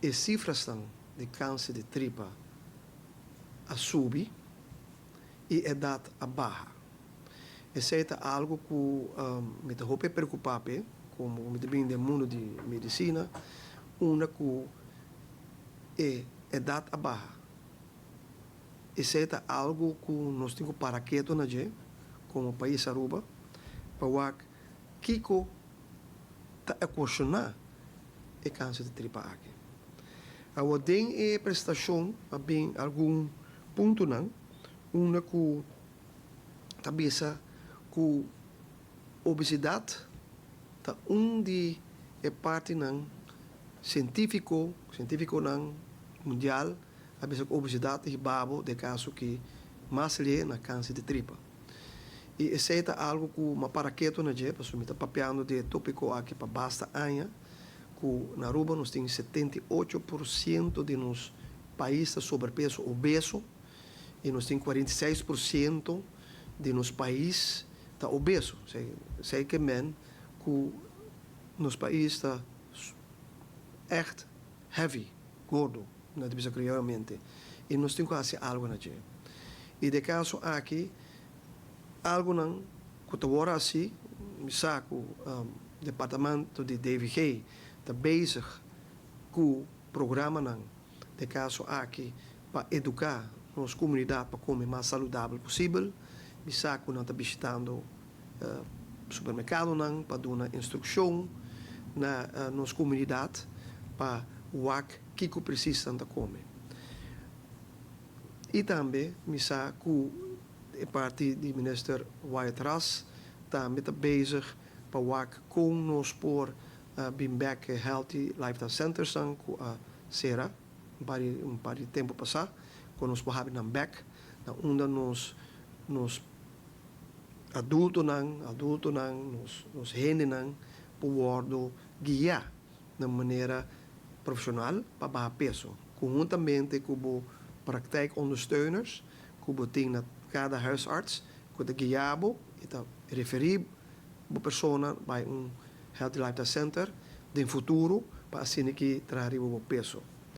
E cifranan di cancer di tripa a subi y edad a baha. Esey ta algo cu mi ta hopi preocupa pe, como mi ta bin den mundo di medicina, unda cu e edad a baha. Esey ta algo cu nos tin cu para keto na dje, como pais Aruba, pa wak kico ta ocasiona e cancer di tripa aki. Awor den e presentacion a bin algun puntonan, unda cu ta bisa cu obesidad ta un di e partinan cientifico, cientificonan mundial a bisa cu obesidad ta hiba bo den caso cu mas lie na cancer di tripa. Y esey ta algo cu m'a para keto na dje, pasobra mi ta papiando di e topico aki pa basta aña, cu na Aruba nos tin 78% di nos pais ta sobrepeso, obeso, y nos tin 46% di nos pais ta obeso. Esey ke men cu nos pais ta echt heavy, gordo, na ta bisa crioyamente, y nos tin cu haci algo na dje. Y den caso aki, algonan cu ta wor haci, mi sa cu departamento di DVG ta bezig cu programanan, den caso aki, pa educa nos comunidad pa come mas saludabel posibel. Mi sa cu nan ta bishitando supermercadonan pa duna instruccion na nos comunidad pa wak kico precies nan ta come. Y tambe mi sa cu e parti di Minister Wyatt Ras tambe ta bezig pa wak con nos por bin back e Healthy Lifestyle Centers nan cu a cera un par di tempo pasa, cu nos por habri nan back, na unda nos adultonan, nos hendenan por wordo guia na manera profesional pa baha peso. Conhuntamente cu bo praktijkondersteuners, cu bo tin na cada huisarts, cu ta guia bo y ta referi bo persona bij un Healthy Lifestyle Center den futuro pa asina cu traha riba bo peso.